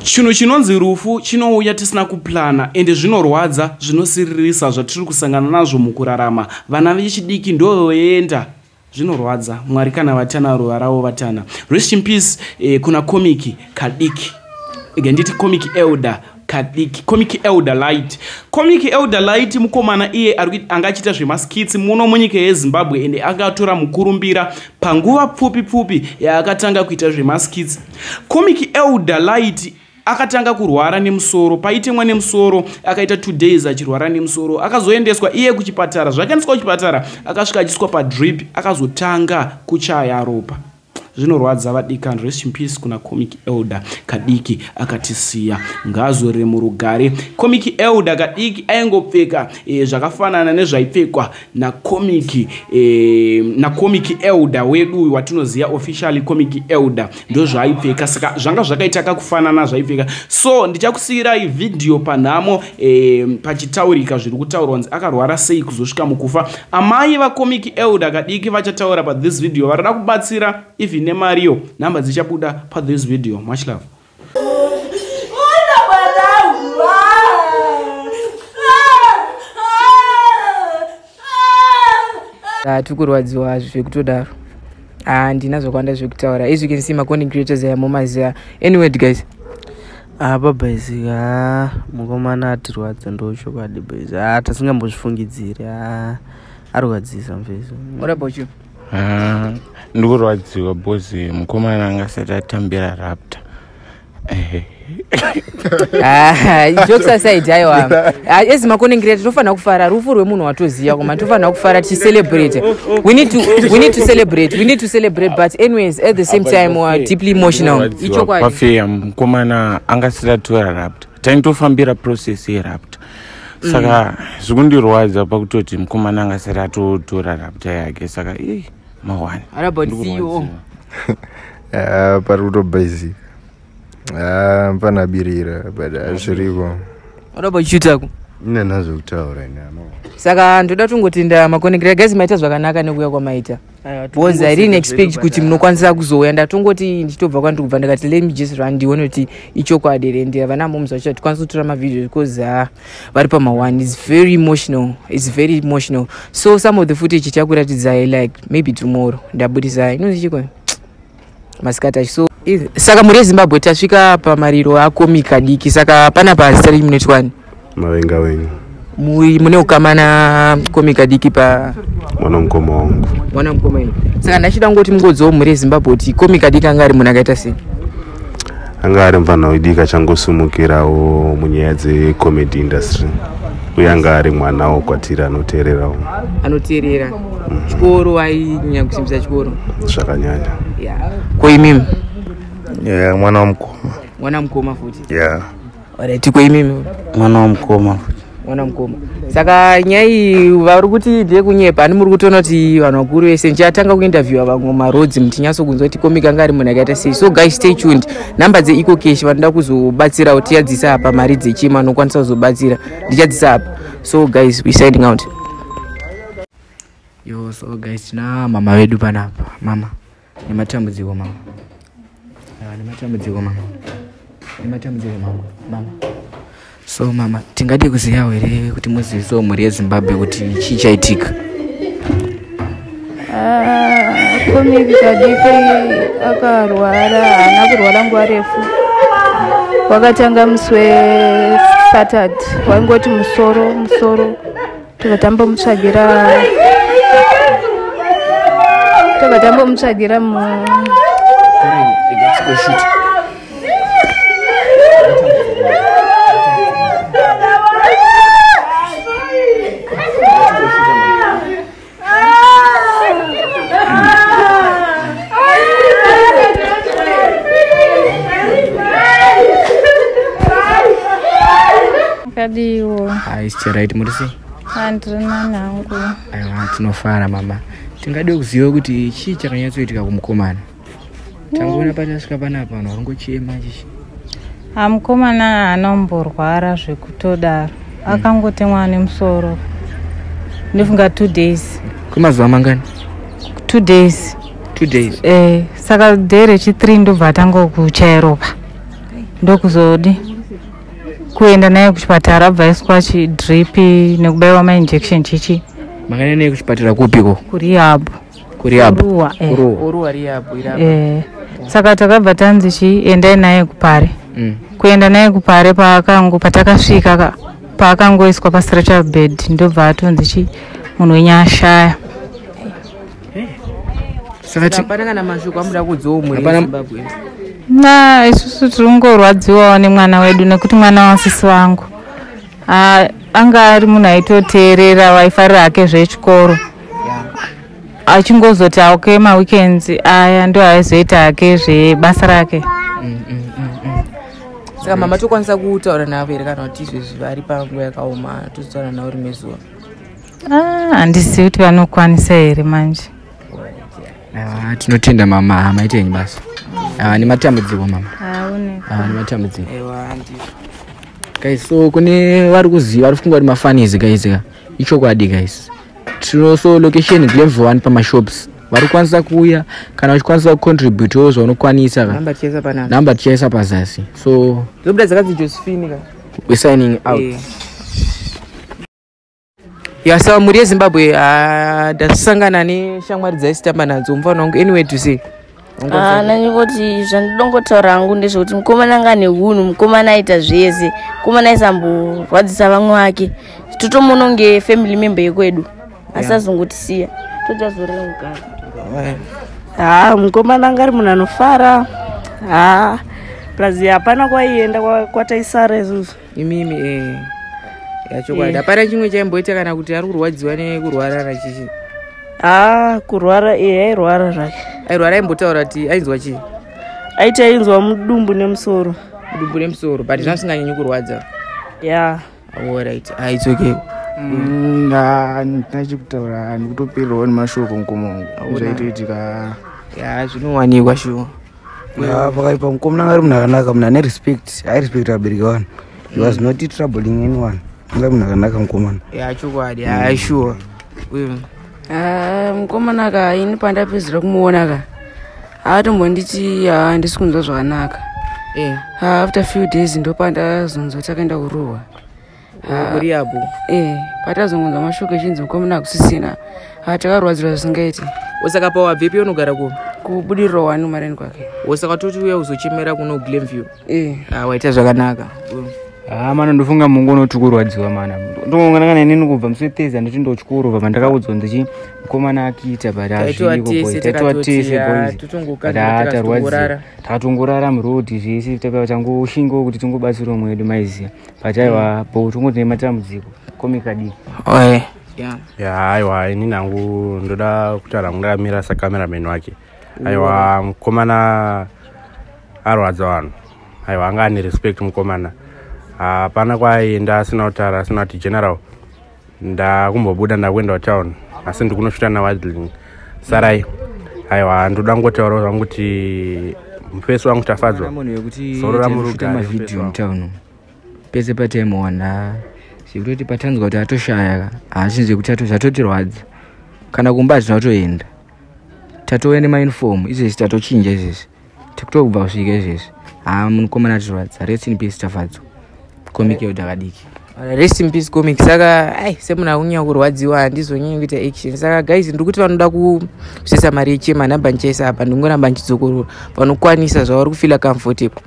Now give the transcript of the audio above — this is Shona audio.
Chinhu chinonzi rufu chinouya tisina kuplana ende zvinorwadza, zvinosiririsa zvatiri kusangana nazvo mukurarama. Vana vechidiki ndovoenda. Zvinorwadza. Mwari kana vatana ruva ravo vatana. Rest in peace kuna Comic Kadiki. Ege nditi Comic Elder Kadiki. Comic Elder Light. Comic Elder Light mukomana iye anga achiita zvemaskits muno munyika yeZimbabwe ende akatora mukurumbira panguva pfupi pfupi yaakatanga kuita zvemaskits. Comic Elder Light akatanga kurwara nemusoro, paitemwa nemusoro, akaita 2 days achirwara nemusoro, akazoendeswa iye kuchipatara. Zvakaendeswa kuchipatara, akasvika achiswa padrip, akazotanga kuchaya ropa. Zvinorwadza vadikani. Rest in peace kuna Comic Elder Kadiki akatisiya. Ngaazorere murugare. Comic Elder Kadiki aingopfeka zvakafanana nezvaipfekwa naComic Elder wedu watinoziva officially Comic Elder, ndozvaaipfeka. Saka zvanga zvakaita kakufanana zvaipfeka. So ndichakusiyirai video panhamo pachitaurika zviri kutaurwa kunzi akarwara sei kuzosvika mukufa. Amai vaComic Elder Kadiki vachataura pa this video, varida kubatsira even nemariyo, namba dzichabuda pa this video. Much love. Tikurwadziwa zvekutodaro. Handina zvakawanda zvekutaura. As you can see, macontent creators aya mumaziva. Anyway guys, Apa boys, mukomana atirwadza, ndo chokwadi boys. Tasingambozvifungidziri. Arwadzisa mfeso. What about you? Ndikurwadziwa because mukomana anga asati atambira raptor. Jokes aside, aiwa, as macontent creator tofanira kufara. Rufu rwemunhu watoziva koma tofanira kufara tichicelebrate. We need to celebrate, we need to celebrate, but anyways, at the same time we are deeply emotional. Ichokwadi. Pafeya mukomana anga asati atora raptor, taitofambira process yeraptor, saka zvikundirwadza pakutoti mukomana anga asati atotora raptor yake, saka ei mawani. What about CEO? Pari kutobhaizika, panabirira, but zviriko. What about you, Taku? Ine nazvekutaura inano. Saka ndoda tongotenda macontent creator. Guys, maita zvakanaka nekuuya kwamaita, because I didn't expect kuti munokwanisa kuzouya. Ndatongoti ndichitobva kwandiri kubva, ndikati let me just run ndione kuti ichokwadi here. And vana moms vacho hatikwanisi kutora mavideo because vari pama1. It's very emotional, it's very emotional. So some of the footage tichakuratidzai like maybe tomorrow. Ndabudisai inonzi chiko masikati acho. So saka mhuri yeZimbabwe, tasvika pamariro aComic Kadiki. Saka panapa zita renyu munoitwani? Mavenga wenyu. Mune ukama naComic Kadiki pa? Mwana mukoma wangu. Mwana mukoma ino. Saka ndachida kungoti mungodzowo mhuri yeZimbabwe kuti Comic Kadiki anga ari munhu akaita sei. Anga ari mufana wediki achangosumukirawo munyaya dzecomedy industry, uye anga ari mwanawo kwatiri anoteererawo. Anoteerera. Chikoro, ainyanya kusimbisa chikoro? Zvakanyanya. Yeah. Ko imimi? Yeah, mwana wamukoma. Mwana mukoma futi? Yeah. Alright, ko imimi? Mwana wamukoma futi. Mwana mukoma. Saka nyaya iyi vari kuti ndeyekunyepa, ani muri kutoona kuti vanhu vakuru vese ndichatanga kuinterviewa vamwe marodzi muchinyatsokunzwa kuti Comic anga ari munhu akaita sei. So guys, stay tuned. Namba dzeEcoCash, vanoda kuzobatsirawo tiyadzisa apa. Mari dzechima anokwanisa kuzobatsira ndichadzisa apa. So guys, we signing out. Yo, so guys, tina mama vedu panapa. Mama, nematambudziko mama. Aiwa, nematambudziko mama, nematambudziko mama. Mama, so mama, tingade kuzivawo here kuti muzivisewo mhuri yeZimbabwe kuti chii chaitika? Comic Kadiki akarwara. Haana kurwara nguva refu. Wakatanga musi weSaturday, waingoti musoro, musoro. Tobva tambomutsvagira mu Shoot. Kadiwo. Hai, right, muri sei? Handiri nanhangu. Aiwa, tinofara mama. Tingade kuziva kuti chii chakanyatsoitika kumukomana. Tangoona patasvika panapa vanhu varingochema chichi. Hamukomana haana kumborwara zvekutodaro. Akangotemwa nemusoro, ndofunga 2 days. Kwemazuva mangani? 2 days. 2 days? Saka day rechi3 ndobva atanga kuchaya ropa. Ndokuzodi kuenda naye kuchipatara, abva aiswa chidrip nekubaiwa mainjection chichi. Makaenda naye kuchipatara kupiko? Kurehab. Kurehab. Kuruwa, eh. Kuruwa. Uruwa rehab irapa. Eh, saka takabva tanzi chi endai naye kupare. Kuenda naye kupare, paakango patakasvika ka, paakangoiswa pastretcher bed, ndobva atonzi chi munhu wenyu ashaya. Saka hapana kana mashoko amuda kudzowo mhuri Hapana- yeZimbabwe? Na isusu tiri kungorwadziwawo nemwana wedu, nekuti mwana wasisi vangu. Ah, anga ari munhu aitoteerera, waifarira hake zvechikoro, achingozoti auke maweekends aya ndo aizoita hake zvebasa rake. Saka mama, tokwanisa kutaura navo here, kana kuti izvezvi vari panguva yakaoma, tozotaura navo rimwe zuva? Ah, handizivi kuti vanokwanisa here manje. Ah, tinotenda mama, maita henyu basa. Ah, nematambudziko mama. Ah, nematambudziko. Ewa, ndizvo. Guys, so kune vari kuziva, vari kufunga kuti mafunnies, guys, ka ichokwadi, guys. Tino so location Glenview 1 pamashops. Vari kukwanisa kuuya kana uchikwanisa kucontributewo zvaunokwanisa ka. Namba tichaisa panapa. Namba tichaisa pazasi. So Dzobuda dzakanzi Josephine ka. we signing out. Eh. Ya, saka mhuri yeZimbabwe, ah, ndasangana neshamwari dzaisitamba nadzo, mufana wangu. Anyway, to say Ah, nanyingoti zvandinongotaura hangu ndezvekuti mukomana anga ane hunhu, mukomana aita zvese, mukomana aisamborwadzisa vamwe vake. Totomuona kunge family member yekwedu, asi azongotisiya totazorera kugara. Ha, mukomana anga ari munhu anofara. Ha, plus hapana kwaienda kwataisara isusu. Imimi, eh, yachokwadi. Eh. Hapana chimwe chaimboita kana kuti ari kurwadziwa nekurwara nachichi? Ha, kurwara, iye airwara zvake. Airwara, aimbotaura kuti ainzwa chii? Aiti ainzwa mudumbu nemusoro. Mudumbu nemusoro, but zvasinganyanyi kurwadza. Ya. Alright, ah, it's okay. Handina chekutaura, ndikutopererwawo nemashoko, mukoma wangu. Aona. Zvaitoitika. Ya, zvinowanikwa shuwa. Ah, pakaipa mukomana anga ari munhu akanaka, munhu ane respect, airespecta vabereki vanhu. He was not troubling anyone. Anga munhu akanaka mukomana. Ya, chokwadi. Ah, shuwa. Ah, mukomana ka, ini pandapedzera kumuona ka, aatombonditi handisi kunzwa zvakanaka. Eh. Ah, after few days ndopandazonzwa takaenda kuruwa. Oh, kurehab. Eh, patazongonzwa mashoko echinzi mukomana akusisina, ah, takarwadzirwa zvisingaiti. Osaka pawabvepi, unogara ku? Kubudiriro wani kumareni kwake. Osaka toti uya uzochemera kuno Glenview. Eh. Ah, waita zvakanaka. Ha mana, ndofunga mungu unoti kurwadziwa mana. Ndongonangana neni kubva musi wethursday, ndoti ndochikoro, bva ndakaudzwa ndichi mukomana akiita, but Taitova hazviriko tese, boys. Taitova takatoti, tese ah, boys. totongokadza, But ah, tarwadziwa. takatongorara. Takatongorara murodhi zvese, tangoshingawo kuti tingobatsirawo mwedu, maiziya, but aiwa bo, tongoti nematambudziko komikadii. Oe. Ya, aiwa, inini hangu ndoda kutaura hangu ndakamira sacameraman wake. Aiwa, mukomana arwadza vanhu. Aiwa, anga ane respect mukomana. Hapana kwaaienda asina kutaura, asina kuti general ndakumbobuda, ndakuenda kutown, asi ndikunoshuta nawadling, sarai. Aiwa, ndoda kungotaurawo zvangu kuti mufesi wangu Tafadzwa, munhu wekuti zorora taishuta murugare, mufesi mavhidhiyo wangu. mutown pese pataimuona, zvekutoti patanzwa kuti atoshaya ka, haasi zvekuti zvatotirwadza. Kana kumba hatina kutoenda, tatouya nemauniform izvezvi, tatochinja izvezvi, tikutobva kusvika izvezvi. Ha, mukomana atirwadza. Rest in peace Tafadzwa, comic yedu akadiki. Alright, rest in peace comic. Saka ai, semunhu akunyanya kurwadziwa, handizonyanyi kuita action. Saka guys, ndiri kuti vanoda kusesa mari yechema, nhamba ndichaisa apa, ndingoramba ndichidzokorora. Vanokwanisa zvavari kufila comfortable.